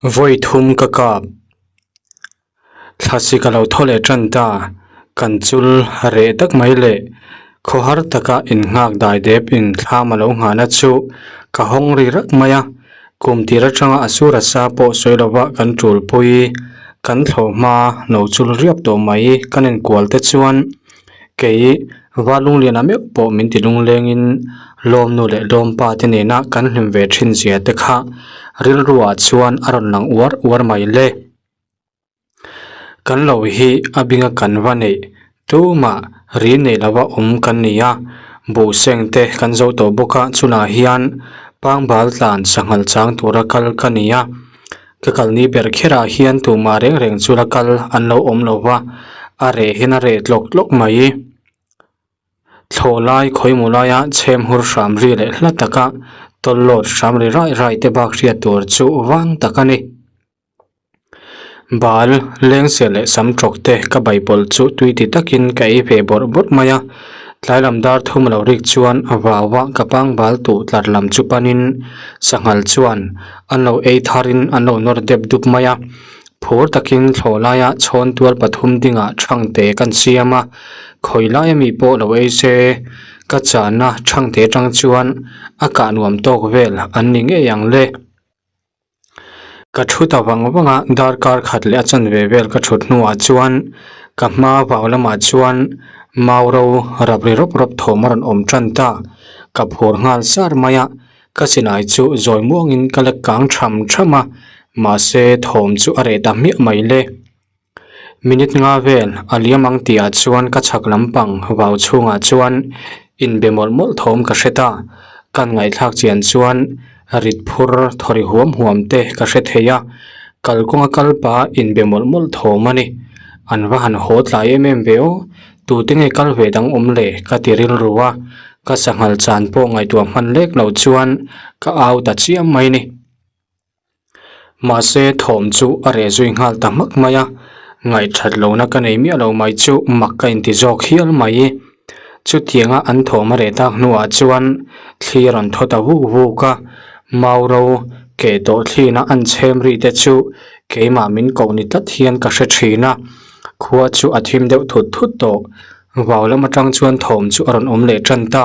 Vawi thum ka kap. Thlasik a lo thaw leh tan ta. Kan chul reh tak mai leh khawhar taka innghak dai dep in thlam a lo nghahna chu ka hawng ri rak mai a. Kum tir atanga a sur a sa pawh sawi lova kan tulpui kan thlawh hma lo chul riap tawh mai kan inkual te chuan kei Valungliana meuh pawh min ti lunglengin lawmnu leh lawmpa te nena kan hlim ve thin zia te kha rilruah chuan a rawn lang uar uar mai le. Kan lo hi a binga kan va neih tumah ri nei lova awm kan ni a, buh seng te kan zo tawh bawk a, chunah hian pangbal tlan sanghal chang tura kal ka ni a. Ka kalni ber kherah hian tumah reng reng chu la kal an lo awm lo va, a reh hian a reh tlawk tlawk mai. Thlawh lai khawimaw laia chhem hur hram ri leh hla taka tawlhlawt hram ri rai rai te bak hriat tur chu vang tak a ni. Bal, lengse leh sam tawk te ka baipawlh chu tui ti takin ka ei ve bawrh bawrh mai a. Tlai lam dar thum a lo rik chuan a vau a ka pangbal tuh tlar lam chu panin sanghal chuan an lo ei tharin an lo nawr dep dup mai a. Phur takin thlawh laia chhawn tual pathum dingah thangte kan siam a, khawi laia mi pawh lo ei se ka chahna thangte atang chuan a kah nuam tawk vel an ni ngei ang le. Ka thu ta vang vang a, darkar khat leh a chanve vel ka thut hnuah chuan ka hma vau lamah chuan mau ro rap ri rawp rawp thawm a rawn awm tan ta. Ka phur nghal sar mai a, ka silai chu zawi muangin ka la kang tham tham a, mahse thawm chu a reh ta hmiah mai le. Minute nga vel a liam ang tihah chuan ka chhak lampang vau chhungah chuan inbe mawlh mawlh thawm ka hre ta. Kan ngaihthlak chian chuan rit phur thaw ri huam huam te ka hre thei a, kalkawnga kal pa inbe mawlh mawlh thawm a ni. An va han haw tlai em em ve aw, tute nge kal ve dang awm le ka ti rilru a, ka sanghal chan pawh ngaihtuah hman lek lo chuan ka au ta chiam mai ni. Mahse thawm chu a reh zui nghal ta hmak mai a, ngaihthat lohna ka nei miah lo mai chu mak ka inti zawk hial mai. Chutianga an thawm a reh tak hnuah chuan thli a rawn thaw ta vuk vuk a, mau ro keh tawh thlina an chhem ri te chu keimah min koh ni tlat hian ka hre thin a, khua chu a thim deuh thut thut tawh. Vau lam atang chuan thawm chu a rawn awm leh tan ta.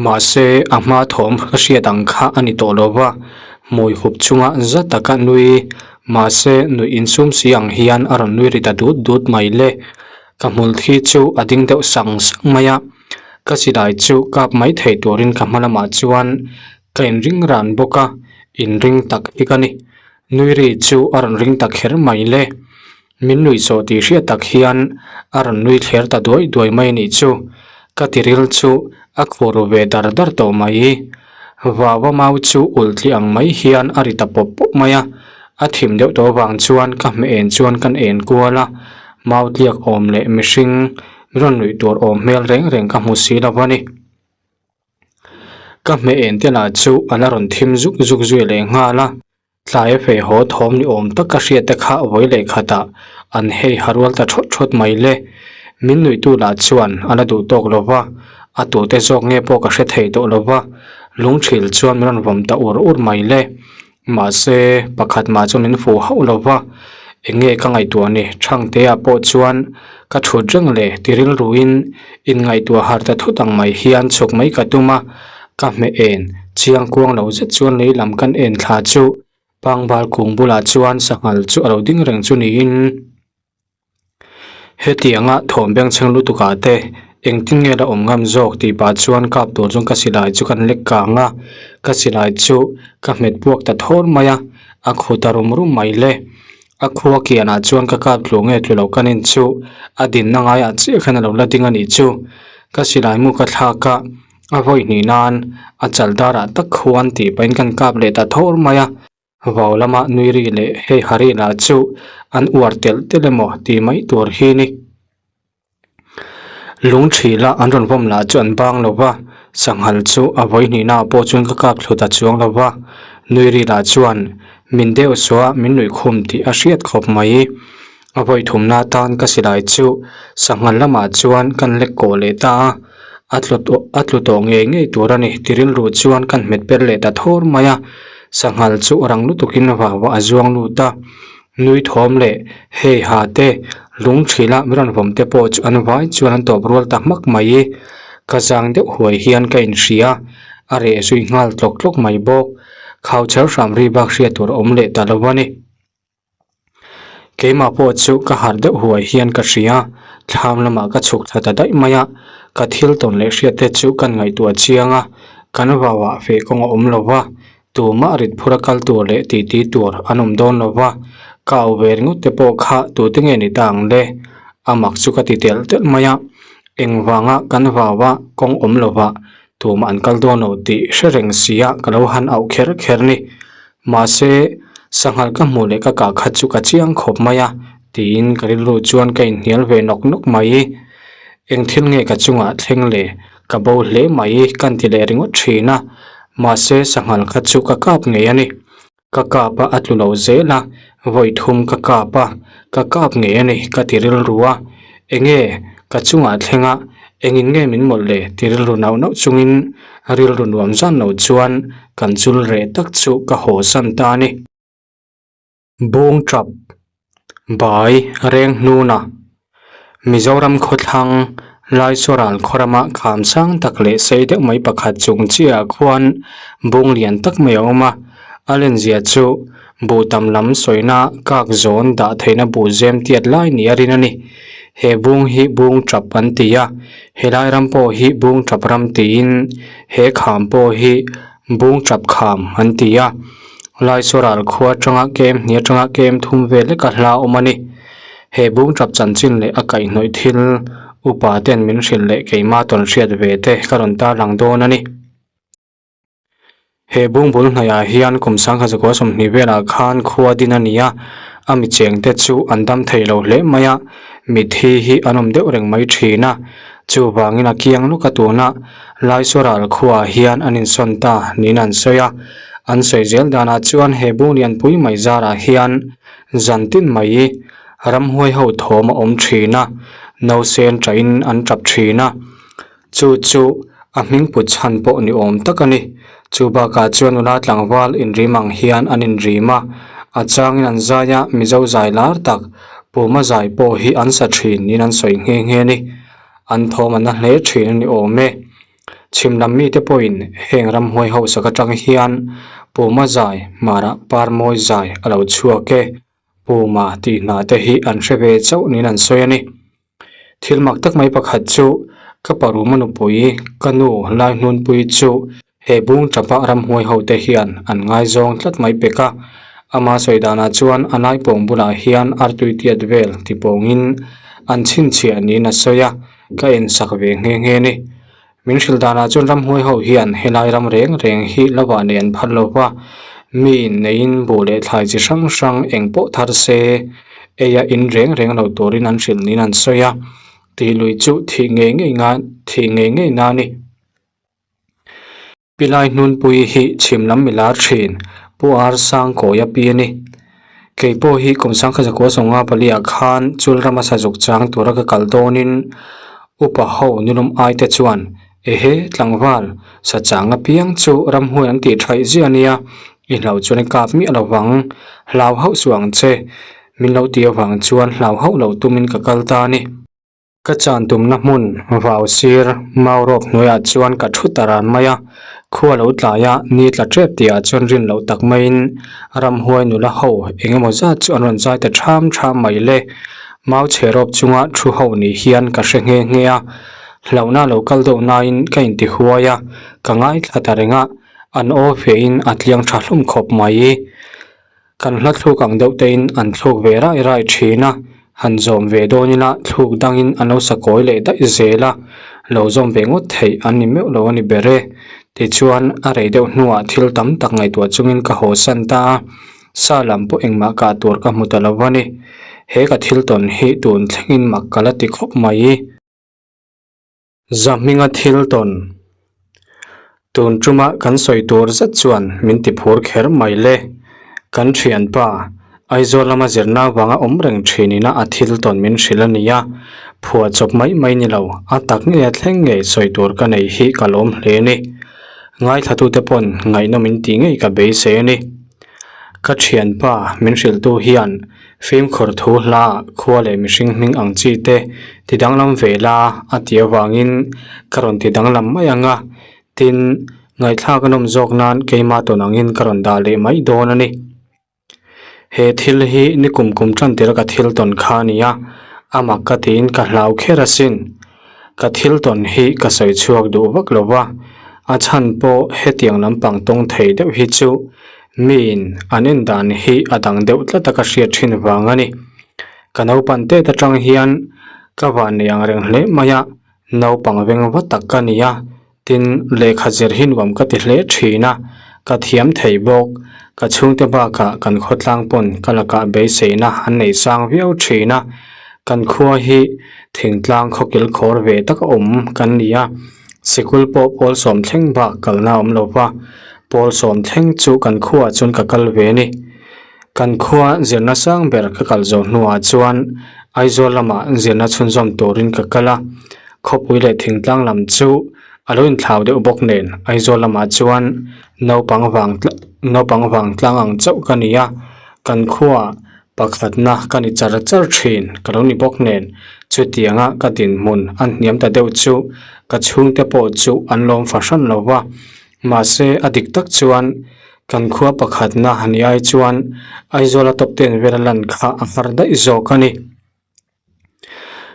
Mahse, a hma thawm ka hriat ang kha a ni tawh lo va, hmui hup chunga za taka nui, mahse nuih insum si ang hian a rawn nui ri ta dut dut mai le. Ka hmul thi chu a ding deuh sang sang mai a, ka silai chu kap mai thei turin ka hma lamah chuan ka inring ran bawk a, inring tak hi ka ni. Nui ri chu a rawn ring ta kher mai le. Min nuih zawh tih hriat tak hian a rawn nui thler ta duai duai mai a nih chu. Ka tiril chu a khur ve dar dar tawh mai. Vava mau chu ulh tli ang mai hian a ri ta pawp pawp mai a. A thim deuh tawh avang chuan ka hmeh en chuan kan en kual a. Mau tliak awm leh mihring min rawn nuih tur awm hmel reng reng ka hmu si lo a ni. Ka hmeh en te lah chu a la rawn thim zuk zuk zui leh nghal a. Tlai a fei haw thawm ni awm tak ka hriat te kha vawi leh khatah an hei ha rual ta thawt thawt mai le. Min nuihtu lah chuan a la duh tawk lo va, a tute zawk nge pawh ka hre thei tawh lo va, lungthil chuan min rawn vawm ta ur ur mai le. Mahse, pakhat mah chu min fuh hauh lo va, eng nge ka ngaihtuah ni Thangtea pawh chuan ka thut reng le ti rilruin inngaihtuah har ta thut ang mai hian chhuk mai ka tum a, Ka hmeh en, chiang kuang lo zet chuan lei lam kan en thla chu pangbal kung bulah chuan sanghal chu a lo ding reng chu niin hetianga thawm bengchheng lutukah te engtin nge la awm ngam zawk tih pah chuan kap tur chuan ka silai chu kan lek kang a, ka silai chu ka hmet puak ta thawr mai a, a khu ta rum rum mai le. A khua kianah chuan ka kap tlu nge tlu lo kan en chu a dinna ngaiah chiah khan a lo la ding a nih chu. Ka silai mu ka thlak a. A vawi hnih nan a chal darah tak khuan tih pahin kan kap leh ta thawr mai a, vau lama nui ri leh hei ha ri lah chu an uar telh telh emaw tih mai tur hi ni. Lung thila an rawn vawm lah chu an bang lo va, sanghal chu a vawi hnih naah pawh chuan ka kap thlu ta chuang lo va, nui ri lah chuan min deuh suah min nuih khum tih a hriat khawp mai. A vawi thumna atan ka silai chu sanghal lamah chuan kan lek kawh leh ta a. A tlu tawh a tlu tawh ngei ngei tur a ni ti rilru chuan kan hmet per leh ta thawr mai a. Sanghal chu rang lutukin vauah a zuang lut a, nui thawm leh hei ha te lung thila min rawn vawm te pawh chu an vai chuan an tawp rual ta hmak mai. Ka zang deuh huai hian ka inhria, a reh zui nghal tlawk tlawk mai bawk. Khauchher hram ri bak hriat tur a awm leh ta lo a ni. Keimah pawh chu ka harh deuh huai hian ka hria, thlam lamah ka chhuk thla ta daih mai a, ka thil tawn leh hriat te chu kan ngaihtuah chiang a, kan vauah feh kawng a awm lo va, tumah rit phur a kal tur leh titi tur an awm dawn lo va, ka au ve ringawt te pawh kha tute nge ni ta ang le? A mak chu ka ti telh telh mai a, engvanga kan vauah kawng awm lo va tumah an kal dawn lo tih hre reng sia ka lo han auh kher kher ni. Mahse, sanghal ka hmuh leh ka kah khat chu ka chiang khawp mai a, tiin ka rilru chuan ka inhnial ve nawk nawk mai. Eng thil nge ka chungah thleng le, ka bo hle mai ka ti leh ringawt thin a. Mahse, sanghal kha chu ka kap ngei a ni. Ka kap a, a tlu lo zel a, vawi thum ka kap a, ka kap ngei a ni ka ti rilru a. Enge ka chungah thleng a, engin nge min mawlh le ti rilru nauh nauh chungin rilru nuam zan lo chuan kan chul reh tak chu ka haw san ta a ni. Bung tap bai reng hnuna Mizoram khawthlang Laisaw-ral khawrama kham sang tak leh sei deuh mai pakhat chung chiahah khuan bung lian tak mai a awm a, a lenzia chu Buh tam lam sawina kak zawn dah theihna buh zem tiat lai ni a rin a ni. He bung hi bung tap an ti a, helai ram pawh hi bung tap ram tiin he kham pawh hi bung tap kham an ti a. Laisaw-ral khua atanga kem hnih atanga kem thum vel leka hla awm a ni. He bung tap chanchin leh a kaihhnawih thil upa ten min hrilh leh keimah tawn hriat ve te ka rawn tarlang dawn a ni. He bungbul hnaihah hian kum sangha zakua 20 velah khan khua din a ni a, a mi cheng te chu an dam thei lo hle mai a, mitthi hi an awm deuh reng mai thin a, chuvangin a kiang lawk a tuna Laisaw-ral khuaah hian an insawn ta niin an sawi a, an sawi zel danah chuan he bung lianpui mai zarah hian zan tin mai ramhuai ho thawm a awm thin a, nausen ṭahin an ṭap thin a. Chu chu a hming put chhan pawh ni awm tak a ni. Chu bakah chuan nula tlangval inrim ang hian an inrim a, a changin an zai a, Mizo zai lar tak Puma zai pawh hi an sa thin niin an sawi nghe nghe a ni. An thawm a na hle thin a ni awm e. Chhim lam mite pawhin heng ramhuai hausak atang hian Puma zai hmarah Parmawi zai a lo chhuak e. Puma tih hna te hi an hre ve chauh niin an sawi a ni. Thil mak tak mai pakhat chu ka paruma nupui ka nu lai hnunpui chu he bung tapa ramhuai ho te hian an ngaizawng tlat mai pek a. Ama sawi danah chuan a laipawng bulah hian artui tiat vel ti pawngin an chhinchhiah niin a sawi a, ka ensak ve nghe nghe a ni. Min hrilh danah chuan ramhuai ho hian helai ram reng reng hi la vah nei an phal lo va, mi neiin buh leh thlai chi hrang hrang eng pawh thar se eia in reng reng lo turin an hrilh niin an sawi a, tih lui chu thih ngei ngei ngai thih ngei ngei na a ni. Pilai hnunpui hi chhim lam mi lar thin Pu Ar Sangkawia pi a ni. Kei pawh hi kum sangkhat zakua sawnga paliah khan chul rama sazuk chang tura ka kal dawnin upa ho nilum ai te chuan ehe tlangval sa chang apiang chu ramhuai an tih thaih ziah a nia i hlauh chuan i kap miah lo vang hlau hauh suh ang che min lo tih avang chuan hlau hauh loh tumin ka kal ta a ni. Ka chan tumna hmun vau sir mau rawp hnuaiah chuan ka thu ta ran mai a, khua lo tlai a, ni tla tep tihah chuan rin loh tak maiin ramhuai nula ho eng emaw zat chu an rawn zai ta ṭham ṭham mai le. Mau chhe rawp chunga thu ho ni hian ka hre nghe nghe a, hlauhna lo kal deuh nain ka inti huai a, ka ngaithla ta reng a, an aw fehin a tliang ṭha hlawm khawp mai. Kan hla thluk ang deuh tein an thluk ve rai rai thin a, han zawm ve dawn ila thluk dangin an lo sakawi leh daih zel a, lo zawm ve ngawt theih an ni meuh lo a ni ber e. Tichuan, a rei deuh hnuah thil tam tak ngaihtuah chungin ka haw san ta a, sa lam pawh engmah kah tur ka hmu ta lo a ni. He ka thil tawn hi tun thlengin mak ka la ti khawp mai. Zahminga thil tawn tun tuma kan sawi tur zet chuan min ti phur kher mai le. Kan thianpa Aizawl lama zirna vanga awm reng thin ina a thil tawn min hrilh a ni a, phuah chawp mai mai ni lo, a tak ngei a thleng ngei sawi tur ka nei hi ka lawm hle a ni. Ngaithlatute pawn ngaihnawm in tih ngei ka beisei a ni. Ka thianpa min hrilhtu hian fimkhur thu hla khua leh mihring hming ang chi te ti danglam ve la a tih avangin ka rawn ti danglam mai ang a, tin, ngaihthlak a nawm zawk nan keimah tawn angin ka rawn dah leh mai dawn a ni. He thil hi ni kum kum tan tir ka thil tawn kha a ni a, a mak ka tiin ka hlau kher asin. Ka thil tawn hi ka sawi chhuak duh vak lo va, a chhan pawh hetiang lampang tawng thei deuh hi chu miin an en dan hi a dang deuh tlat a ka hriat thin vang a ni. Ka naupan tet atang hian ka van nei ang reng hle mai a, naupang veng va tak ka ni a, Tin, lehkha zir hi nuam ka ti hle thin a, ka thiam thei bawk. Ka chhungte bakah kan khawtlang pawn ka lakah beiseina an nei sang viau thin a. Kan khua hi thingtlang khawkil khawr ve taka awm kan ni a, sikul pawh pawl sawm thleng bak kalna awm lo va, pawl sawm thleng chu kan khuaah chuan ka kal ve a ni. Kan khua zirna sang ber ka kal zawh hnuah chuan Aizawl lamah zirna chhunzawm turin ka kal a. Khawpui leh thingtlang lam chu a lo inthlau deuh bawk nen Aizawl lamah chuan naupang vang naupang vang tlang ang chauh ka ni a, kan khuaah pakhatna ka ni char char thin ka lo ni bawk nen chutianga ka dinhmun a hniam ta deuh chu ka chhungte pawh chu an lawm fahran lo va, mahse a dik tak chuan kan khua pakhatna ni ai chuan Aizawla top ten vel a lan kha a har daih zawk a ni.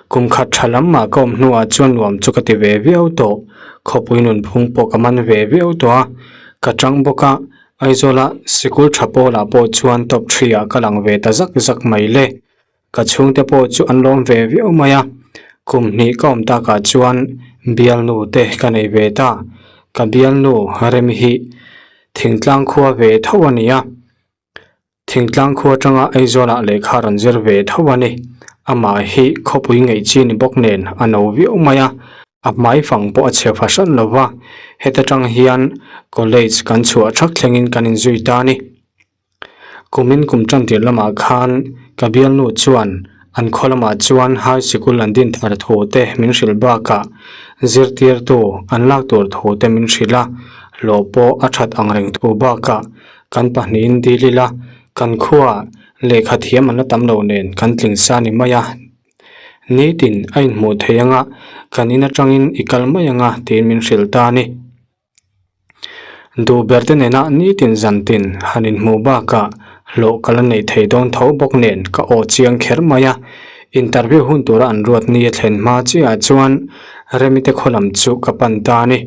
Kum khat tha lam mah ka awm hnuah chuan nuam chu ka ti ve viau tawh. Khawpui nunphung pawh ka man ve viau tawh a, ka tang bawk a, Aizawla sikul tha pawlah pawh chuan top three ah ka lang ve ta zak zak mai le. Ka chhungte pawh chu an lawm ve viau mai a, kum hnih ka awm takah chuan bialnu te ka nei ve ta. Ka bialnu Remi hi thingtlang khua ve tho a ni a. Thingtlang khua atanga Aizawlah lehkha rawn zir ve tho a ni. Amah hi khawpui ngeih chi ni bawk nen a no viau mai a, a hmai fang pawh a chhe fahran lo va, heta tang hian college kan chhuah thak thlengin kan inzui ta a ni. Kumin kum tantir lamah khan ka bialnu chuan an khaw lamah chuan high sikul an din thar thu te min hrilh bakah zirtirtu an lak tur thu te min hrilh a, hlawh pawh a that angreng thu bakah Kan pahnihin dil ila, kan khuaah lehkha thiam an la tam lo nen kan tling sa ni mai a. Nitin a inhmuh theih anga kan in atangin i kal mai anga tiin min hrilh ta a ni. Duh ber te nena nitin zantin han inhmuh bakah hlawh ka la neih thei dawn tho bawk nen ka aw chiang kher mai a. Interview hun tura an ruat ni a thlen hma chiahah chuan Remite khaw lam chu ka pan ta a ni.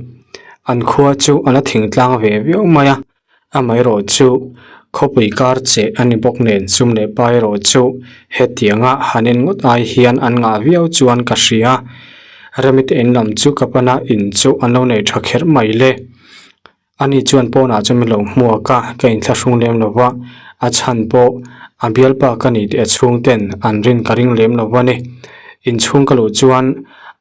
An khua chu a la thingtlang ve viau mai a. Amaherawh chu khawpui kar che a ni bawk nen sum leh pa erawh chu hetianga han en ngawt ai hian an ngah viau chuan ka hria. Remite in lam chu ka pana in chu an lo nei tha kher mai le. Ani chuan pawnah chuan min lo hmuak a, ka inthlahrung lem lo va, a chhan pawh a bialpa ka ni tih a chhungten an rin ka ring lem lo va ni. Inchhung ka luh chuan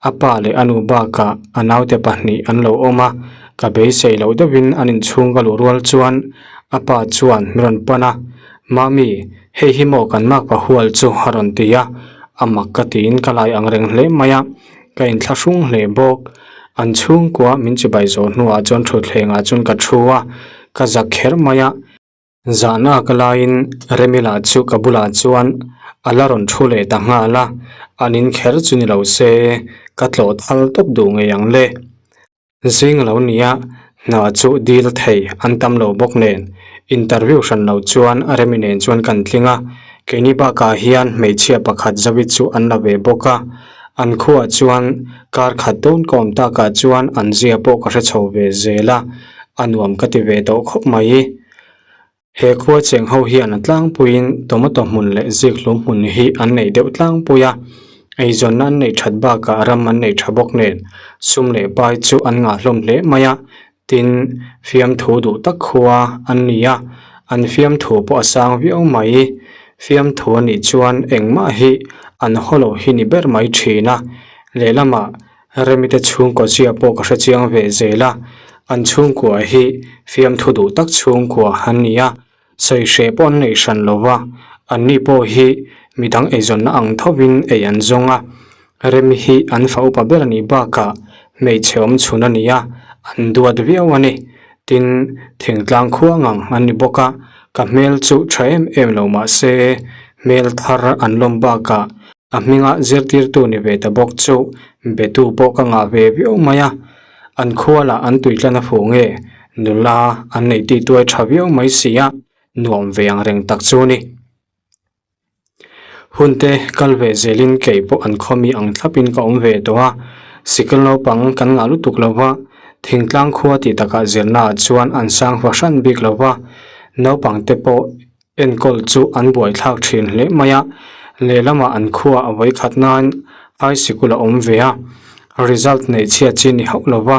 a pa leh a nu bakah a naute pahnih an lo awm a, Ka beisei loh deuhin an inchhung ka luh rual chuan a pa chuan min rawn pan a, Mami, hei hi maw kan makpa hual chu a rawn ti a, a mak ka tiin ka lai ang reng hle mai a, ka inthlahrung hle bawk. An chhungkua min chibai zawh hnuah chuan thutthlengah chuan ka thu a, ka zak kher mai a. Zahna ka laiin Remila chu ka bulah chuan a la rawn thu leh ta nghal a, an in kher chu ni lo se ka tlawh thal tawp duh ngei ang le. Zing lo nia, hna chu dil thei an tam lo bawk nen interview hran lo chuan Remi nen chuan kan tling a, keini bakah hian hmeichhia pakhat Zawi chu an la ve bawk a, an khuaah chuan kar khat dawn ka awm takah chuan an zia pawh ka hre chho ve zel a, a nuam ka ti ve tawh khawp mai. He khua cheng ho hian a tlangpuiin tomato hmun leh zikhlum hmun hi an nei deuh tlangpui a, eizawnna an neih that bakah ram an nei tha bawk nen sum leh pai chu an ngah hlawm hle mai a, tin fiamthu duh tak khua an ni a, an fiamthu pawh a sang viau mai. Fiamthu a nih chuan engmah hi an haw lo hi ni ber mai thin a, lehlamah Remite chhungkaw zia pawh ka hre chiang ve zel a, an chhungkua hi fiamthu duh tak chhungkua an ni a, sawi hreh pawh an nei hran lo va, anni pawh hi midang eizawnna ang thovin ei an zawng a, Remi hi an fa upa ber a nih bakah hmeichhe awm chhun a ni a, an duat viau a ni. Tin, thingtlang khua ngang an ni bawk a, ka hmel chu tha em em lo mah se hmel thar an lawm bakah a hminga zirtirtu ni ve ta bawk chu betu pawh ka ngah ve viau mai a. An khua lah an tuitlan a fu nge, nula an nei tihtuai tha viau mai si a, nuam ve ang reng tak chu a ni. Hun te kal ve zelin kei pawh an khawmi ang thlapin ka awm ve tawh a, sikul naupang kan ngah lutuk lo va, thingtlang khua tih takah zirnaah chuan an sang fahran bik lo va, naupang te pawh enkawl chu an buaithlak thin hle mai a, lehlamah an khua a vawikhat nan high sikul a awm ve a, result neih chhiat chi ni hauh lo va,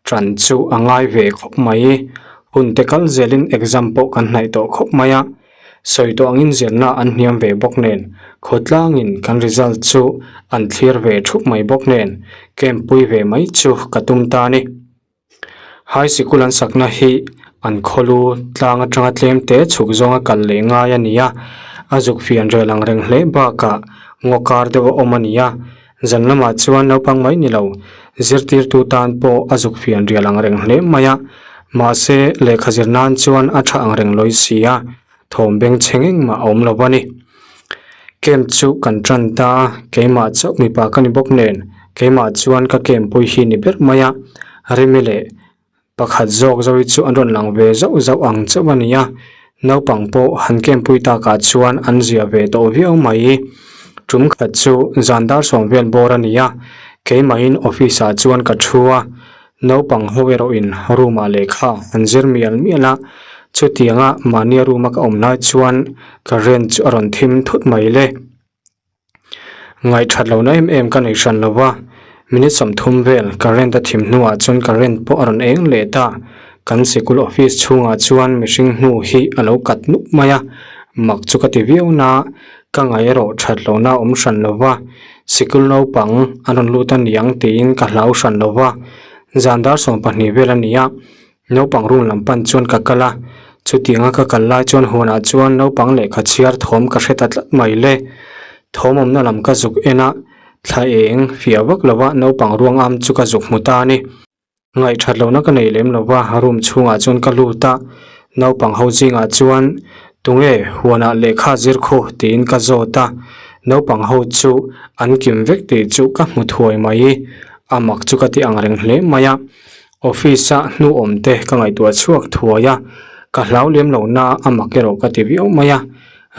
ṭan chu a ngai ve khawp mai. Hun te kal zelin exam pawh kan hnaih tawh khawp mai a. Sawi tawh angin zirna an hniam ve bawk nen, khawtlangin kan result chu an thlir ve thup mai bawk nen, camp pui ve mai chu ka tum ta a ni. High sikul an sakna hi an khawlu tlang atanga tlem te chhuk zawnga kal leh ngai a ni a, a zuk fian rel ang reng hle bakah ngaw kar deuh a awm a ni a, zan lamah chuan naupang mai ni lo, zirtirtu tan pawh a zuk fian rial ang reng hle mai a, mahse lehkha zir nan chuan a tha ang reng lawi si a, thawm beng chhe ngeng mah a awm lo a ni. Camp chu kan tan ta a, keimah chauh mipa ka ni bawk nen, keimah chuan ka camp pui hi ni ber mai a, Remi leh Pakhat zawk zohi chu an rawn lang ve zauh zauh ang chauh a ni a, naupang pawh han kempui takah chuan an zia ve tawh viau mai. Tum khat chu zan dar sawm vel bawr a ni a, keimahin office ah chuan ka thu a, naupang ho erawhin room ah lehkha an zir mial mial a, chutianga mahnia room a ka awm lai chuan current chu a rawn thim thut mai le. Ngaihthat lohna em em ka nei hran lo va, minute 30 vel current a thim hnuah chuan current pawh a rawn eng leh ta. Kan sikul office chhungah chuan mihring hnu hi a lo kat nuk mai a, mak chu ka ti viau na, ka ngaih erawh that lohna a awm hran lo va, sikul naupang an rawn lut a niang tiin ka hlau hran lo va, zan dar 12 vel a ni a. Naupang room lam pan chuan ka kal a, chutianga ka kal lai chuan huanah chuan naupang lehkha chhiar thawm ka hre ta tlat mai le. Thawm awmna lam ka zuk en a, thla eng fiah vak lova naupang ruang am chu ka zuk hmu ta a ni. Ngaihthat lohna ka nei lem lova room chhungah chuan ka lut a, naupang ho zingah chuan tunge huanah lehkha zir khu tiin ka zawt a, naupang ho chu an kim vek tih chu ka hmu thuai mai, a mak chu ka ti angreng hle mai a. Office a hnu awm te ka ngaihtuah chhuak thuai a, ka hlau lem lo na a mak erawh ka ti viau mai a,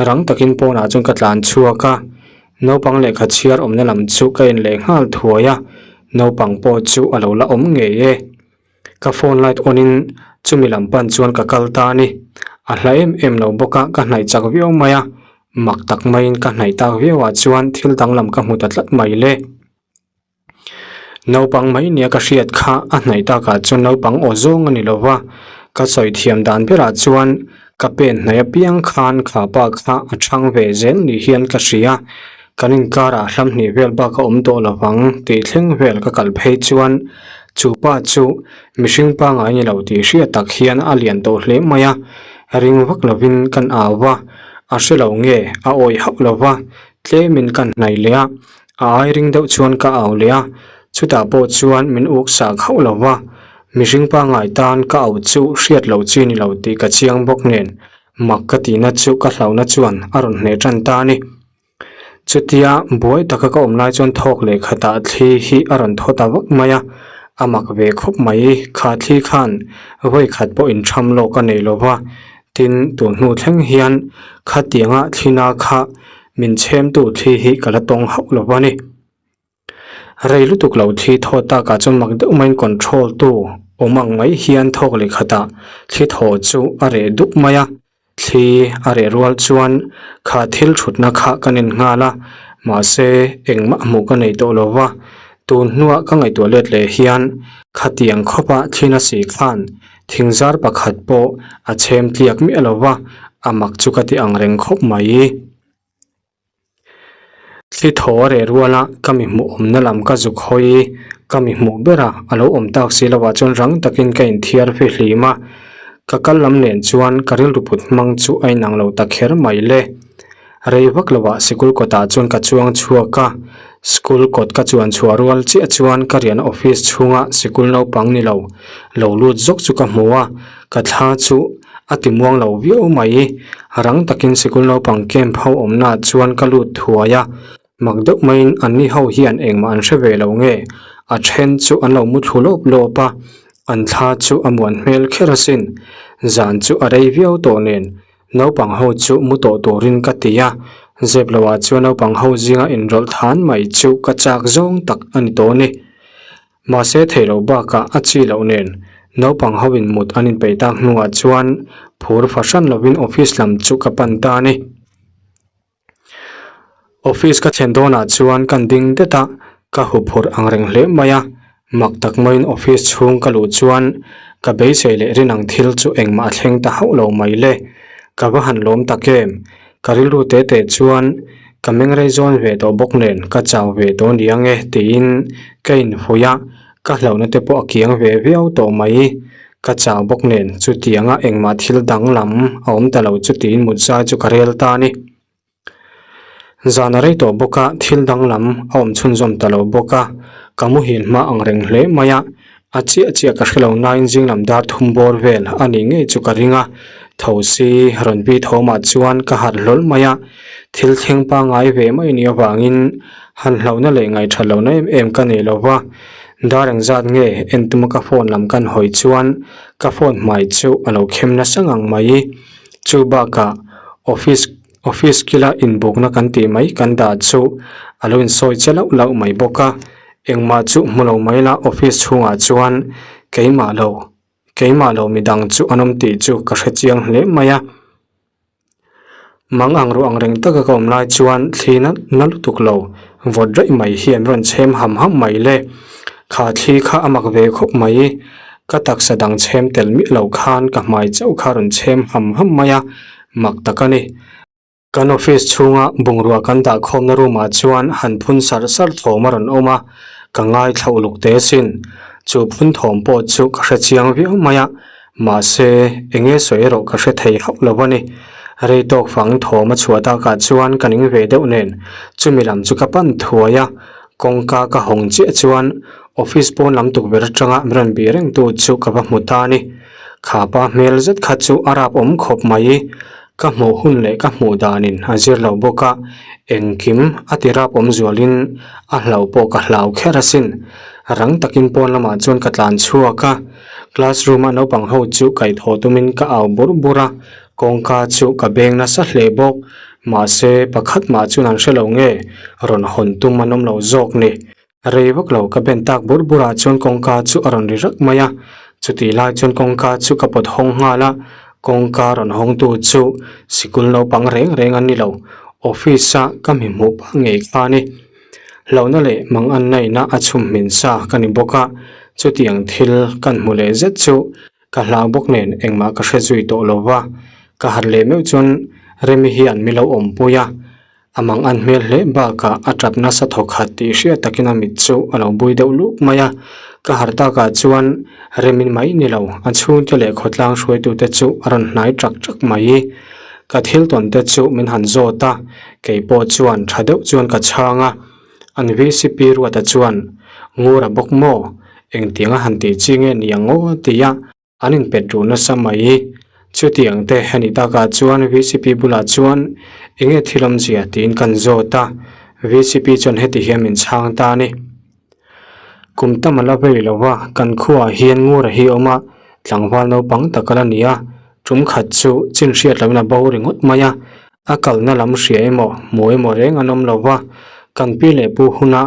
rang takin pawnah chuan ka tlan chhuak a, naupang lehkha chhiar awmna lam chu ka en leh nghal thuai a, naupang pawh chu a lo la awm ngei e. Ka phone light on in chumi lam pan chuan ka kal ta a ni, a hla em em lo bawk a ka hnaih chak viau mai a, mak tak maiin ka hnaih tak viau ah chuan thil danglam ka hmu ta tlat mai le. Naupang mai nia ka hriat kha a hnaih takah chuan naupang aw zawng a ni lo va, ka sawi thiam dan berah chuan ka pen hnaih apiang khan kha pa kha a chhang ve zel ni hian ka hria, kan inkarah hlam hnih vel bak a awm tawh lo vang tih thleng vel ka kal phei chuan chu pa chu mihring pangngai ni lo tih hriat tak hian a lian tawh hle mai a, ring vak lovin kan au va, a hre lo nge a awih hauh lo va, tlemin kan hnaih leh a. A ai ring deuh chuan ka au leh a, chutah pawh chuan min uk sak hauh lo va, mihring pangngai tan ka au chu hriat loh chi ni lo tih ka chiang bawk nen mak ka tihna chu ka hlauhna chuan a rawn hneh tan ta a ni. Chutia buai taka ka awm lai chuan thawk leh khatah thli hi a rawn thaw ta vak mai a, a mak ve khawp mai, kha thli khan vawi khat pawh intham lawk a nei lo va, tin tun hnu thleng hian khatianga thlina kha Min chhemtu thli hi ka la tawng hauh lo va ni. Rei lutuk lo thli thaw takah chuan mak deuh maiin control tu awm ang mai hian thawk leh khatah thli thaw chu a reh dup mai a, thli a reh rual chuan kha thil thutna kha ka nen nghal a, mahse engmah hmuh ka nei tawh lo va, tun hnuah ka ngaihtuah let leh hian khatiang khawpa thli nasi khan thing zar pakhat pawh a chhem tliak miah lo va, a mak chu ka ti ang reng khawp mai. Thli thaw a reh rual a, ka mi hmuh awmna lam ka zuk hawi, ka mi hmuh ber a, a lo awm tak si lovah chuan rang takin ka inthiar fihlim a, ka kal lam nen chuan ka rilru put hmang chu a inang lo ta kher mai le. Rei vak lovah sikul kawtah chuan ka chuang chhuak a, school kawt ka chuan chhuah rual chiah chuan ka riahna office chhunga sikul naupang ni lo lo lut zawk chu ka hmu a. Ka thla chu a ti muang lo viau mai. Rang takin sikul naupang camp ho awmnaah chuan ka lut thuai a. Mak deuh maiin anni ho hian engmah an hre ve lo nge? A then chu an lo mu thlu lawp lawp a, an thla chu a muan hmel kher asin. Zan chu a rei viau tawh nen naupang ho chu mu tawh turin ka ti a, zep loah chuan naupang ho zinga inrawlh than mai chu ka chak zawng tak a ni tawh a ni. Mahse theih loh bakah a chi loh nen naupang ho in mut an inpeih tak hnuah chuan phur fahran lovin office lam chu ka pan ta a ni. Office ka thlen dawnah chuan kan ding det a, ka huphurh ang reng hle mai a, mak tak maiin office chhung ka luh chuan ka beisei leh rin ang thil chu engmah a thleng ta hauh lo mai le. Ka va han lawm tak em? Ka rilru te te chuan ka mengrei zawn ve tawh bawk nen ka chau ve tawh nia nge tiin ka infuih a, ka hlauhna te pawh a kiang ve viau tawh mai. Ka chau bawk nen chutianga engmah thil danglam a awm ta lo chu tiin mut zai chu ka rel ta a ni. Zan a rei tawh bawk a, thil danglam a awm chhunzawm ta lo bawk a, ka muhil hma ang reng hle mai a, a chiah chiah ka hre lo nain zinglam dar thum bawr vel a nih ngei chu ka ring a, tho si rawn bi thawmah chuan ka harh hlawl mai a, thil thleng pangngai ve mai nih avangin han hlauhna leh ngaihthat lohna em em ka nei lo va. Dar engzat nge en tuma ka phone lam kan hawi chuan ka phone hmai chu a lo khem nasa ngang mai. Chu bakah office office kila inbukna kan tih mai kan dah chu a lo insawi che lauh lauh mai bawk a. Engmah chu hmu lo mai la office chhungah chuan keimah lo keimah lo midang chu an awm tih chu ka hre chiang hle mai a. Mang ang ruh ang reng taka ka awm lai chuan thli na na lutuk lo vawt raih mai hi an rawn chhem ham ham mai le. Kha thli kha a mak ve khawp mai. Ka taksa dang chhem tel miah lo khan ka hmai chauh kha rawn chhem ham ham mai a, mak tak a ni. Kan office chhunga bungrua kan dah khawmna room ah chuan han phun sarh sarh thawm a rawn awm a, ka ngaithla uluk teh asin. Chu phun thawm pawh chu ka hre chiang viau mai a. Mahse, enge sawi erawh ka hre thei hauh lo a ni. Rei tawk fang thawm a chhuah takah chuan ka ning ve deuh nen chumi lam chu ka pan thuai a, kawngka ka hawng chiah chuan office pawn lam tukverh atanga min rawn bih reng tu chu ka va hmu ta a ni. Kha pa hmel zet kha chu a rap awm khawp mai. Ka hmuh hun leh ka hmuh danin a zir lo bawk a, engkim a ti rap awm zualin a hlauh pawh ka hlau kher asin. Rang takin pawn lamah chuan ka tlan chhuak a. Classroom a naupang ho chu kaihthawh tumin ka au bur bur a, kawngka chu ka beng nasa hle bawk. Mahse, pakhat mah chuan an hre lo nge, rawn hawn tum an awm lo zawk ni. Rei vak lo ka ben tak bur burah chuan kawngka chu a rawn ri rak mai a, chutih lai chuan kawngka chu ka pawt hawng nghal a, kawngka rawn hawngtu chu sikul naupang reng reng an ni lo, office a ka mi hmuh pah ngei kha a ni. Hlauhna leh mang an naihna a chhum hmin sa ka ni bawk a, chutiang thil kan hmu leh zet chu ka hlau bawk nen engmah ka hre zui tawh lo va, ka harh leh meuh chuan Remi hian mi lo awmpui a, a mang an hmel hle bakah a tap nasa thawk khat tih hriat takin a mit chu a lo bui deuh luk mai a, ka harh takah chuan Remi mai ni lo a chhungte leh khawtlang hruaitute chu a rawn hnai ṭak ṭak mai. Ka thil tawn te chu min han zawt a, kei pawh chuan tha deuh chuan ka chhang a. An VCP Ruata chuan, Ngura bawk maw? Engtiang a han tih chi nge ni ang aw? a ti a, an inpet ruh nasa mai. Chutiang te a nih takah chuan VCP bulah chuan enge thil awmzia tiin kan zawt a, VCP chuan heti hian min chhang ta a ni. Kum tam a la vei lo va, kan khuaah hian Ngura hi a awm a, tlangval naupang tak a la ni a, tum khat chu chin hriat loin a bo ringawt mai a, a kalna lam hria emaw hmu emaw reng an awm lo va, kan pi leh pu huna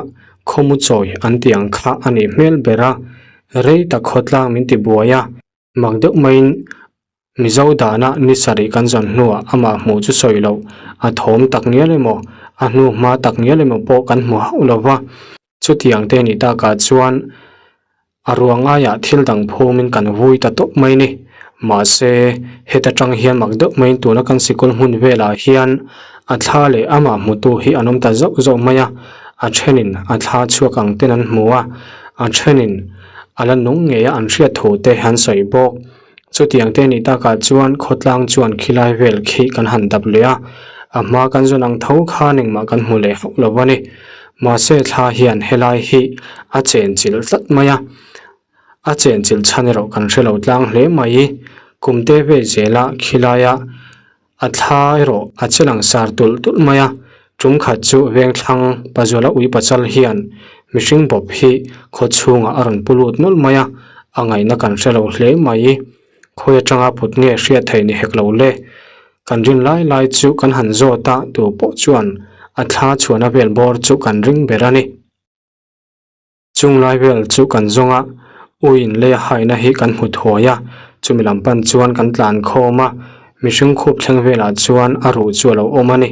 khawmu chawi an tih ang kha a nih hmel ber a, rei tak khawtlang min ti buai a. Mak deuh maiin Mizo dana ni sarih kan zawn hnuah amah hmuh chu sawi loh, a thawm tak ngial emaw, a hnu hma tak ngial emaw pawh kan hmu hauh lo va. Chutiang te nih takah chuan a ruang aiah thil dang phumin kan vui ta tawp mai ni. Mahse, heta tang hian mak deuh maiin tuna kan sikul hmun velah hian a thla leh amah hmutu hi an awm ta zauh zauh mai a, a thenin a thla chhuak ang ten an hmu a, a thenin a la nung ngei a an hriat thu te an sawi bawk. Chutiang te nih takah chuan khawtlang chuan khilai vel khi kan han dap leh a, a hma kan zawn ang tho khan engmah kan hmu leh hauh lo a ni. Mahse thla hian helai hi a chen chilh tlat mai a, a chen chilh chhan erawh kan hre lo tlang hle mai. Kum te vei zela khilaia a thla erawh a che langsar tulh tulh mai a, tum khat chu vengthlang Pazuala ui pachal hian mihring bawp hi khaw chhungah a rawn pu lut nawlh mai a, a ngaihna kan hre lo hle mai. Khawi atanga put nge hriat theih ni hek lo le. Kan rin lai lai chu kan han zawt a, tu pawh chuan a thla chhuahna vel bawr chu kan ring ber a ni. Chung lai vel chu kan zawng a, ui in lei a haina hi kan hmu thuai a, chumi lam pan chuan kan tlan khawm a, mihring khup thleng velah chuan a ruh chu a lo awm a ni.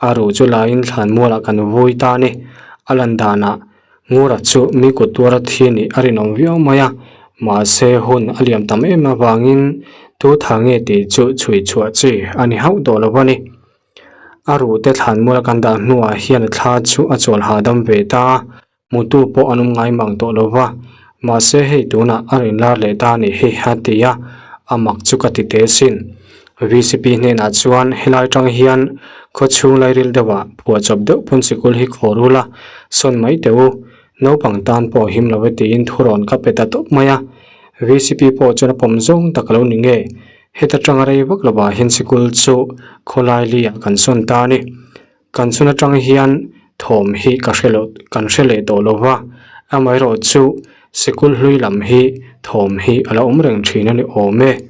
A ruh chu laiin thlan mualah kan vui ta a ni. A lan danah Ngura chu mi kut tuara thi nih a rinawm viau mai a, mahse hun a liam tam em avangin tu tha nge tih chu chhui chhuah chi a ni hauh tawh lo a ni. A ruh te thlan muala kan dah hnuah hian a thla chu a chawl hahdam ve ta a, Hmutu pawh an awm ngai mang tawh lo va, mahse hei tunah a rawn lar leh ta nih hi a ti a, a mak chu ka ti teh sin. VCP hnenah chuan helai tang hian khaw chhung lairil deuhah phuahchawp deuh pawn sikul hi khawr ula, sawn mai teh u, naupang tan pawh him lo e tiin thurawn ka pe ta tawp mai a. VCP pawh chuan a pawm zawng tak a lo ni nge, heta tanga rei vak lovah hian sikul chu khawlai liah kan sawn ta a ni. Kan chhun atang hian thawm hi ka hre loh kan hre leh tawh lo va, amaherawhchu sikul hlui lam hi thawm hi a la awm reng thin a ni awm e.